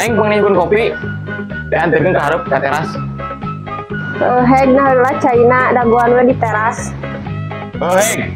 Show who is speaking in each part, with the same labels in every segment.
Speaker 1: Neng pengen kopi. Diantarkan ke hareup ka teras.
Speaker 2: Heg nah heula caina dagoan we di teras.
Speaker 1: Oh, heg.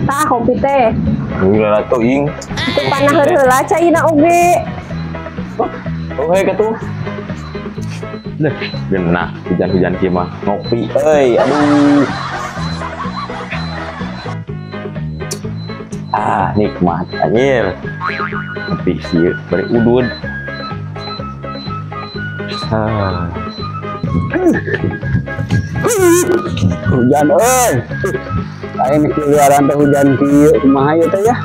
Speaker 2: Tah kopi teh.
Speaker 1: Gila teuing.
Speaker 2: Teu panah heula caina oge.
Speaker 1: Oh, hei katuh. Deh, genah hujan-hujan kieu mah ngopi euy, aduh. Ah, nikmat anjir. Ngopi kieu bari udud. Ah.
Speaker 3: Hujan euy. Aing geus liaran teh hujan kieu kumaha ieu teh ya.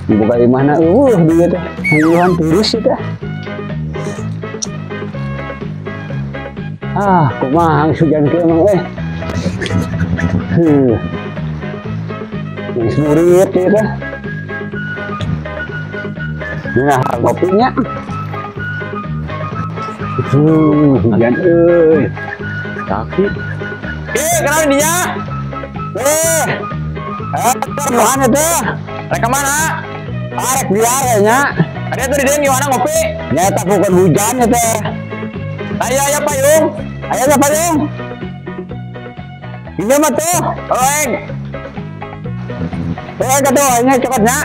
Speaker 3: Buka imahna eueuh dieu teh. Hayuhan terus ieu teh. Ah, kumaha hujan kieu mah euy. Heuh. Geus murit ieu teh. Nah, kopinya. Hujan euy.
Speaker 1: Kaki. Kenapa dia?
Speaker 3: Mana tuh?
Speaker 1: Rek kemana?
Speaker 3: Arek biar nya.
Speaker 1: Ada tuh di dalam gimana ngopi?
Speaker 3: Nyata bukan hujan ya teh.
Speaker 1: Ayo ayo payung.
Speaker 3: Ayo ayo payung. Ini mah tuh.
Speaker 1: Oeng.
Speaker 3: Kata nya cepatnya.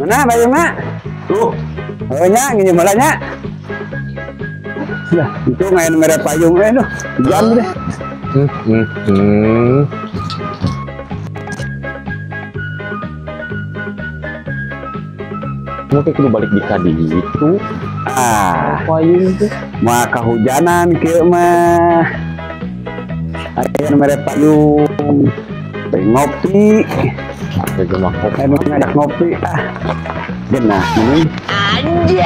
Speaker 3: Mana payungnya?
Speaker 1: Tuh.
Speaker 3: Oh nya, gini malahnya. Ya, itu main merek payung tuh. Hujan deh.
Speaker 1: Mungkin kudu balik di kadi itu.
Speaker 3: Ah,
Speaker 1: payung tuh.
Speaker 3: Mah kehujanan kieu mah. Aya merek payung. Bari ngopi.
Speaker 1: Ada mah kopi.
Speaker 3: Ada ngopi. Ah. Genah ini.
Speaker 2: Anjay.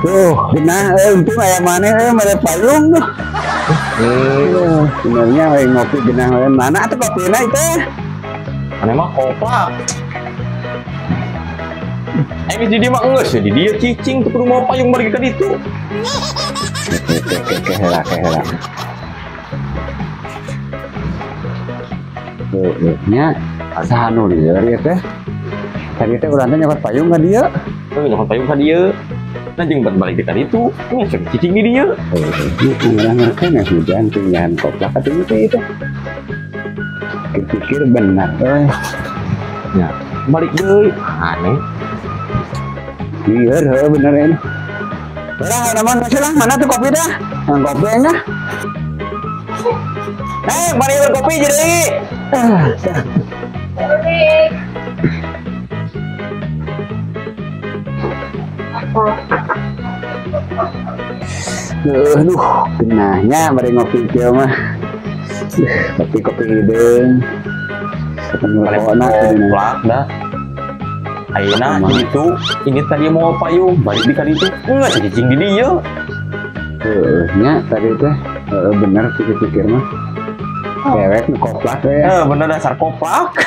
Speaker 3: Tuh, genah untung aya maneh mere payung tuh. Sebenarnya we ngopi genah we mana atuh kopina itu?
Speaker 1: Maneh mah kopak. Geus di dieu mah geus di dieu cicing tuh kudu mau payung balik ka ditu.
Speaker 3: Kehela kehela. Nya saha nu lieur ieu teh? Tadi teh urang teh nyokot payung ka dieu.
Speaker 1: Heuh, nyokot payung ka dieu. Nah jeung balik ka ditu, nya cicing di dieu.
Speaker 3: Urang ngerti hujan tinggahan koplak atuh teh itu. Pikir benar euy.
Speaker 1: Nya, balik deui. Aneh.
Speaker 3: Lieur heuh bener ini. Lah, mana lah, mana tuh kopi dah? Yang kopi nya.
Speaker 1: Neng, mari berkopi jadi.
Speaker 3: Aduh, genahnya mari ngopi kieu mah. Kopi-kopi hideung. Rokona
Speaker 1: koplak dah. Ayeuna gitu, ini tadi mau payung, balik di kali itu enggak cicing di dieu.
Speaker 3: Heeh, nya tadi teh bener pikir-pikir mah. Dewek nu koplak we.
Speaker 1: Heeh, bener dasar koplak.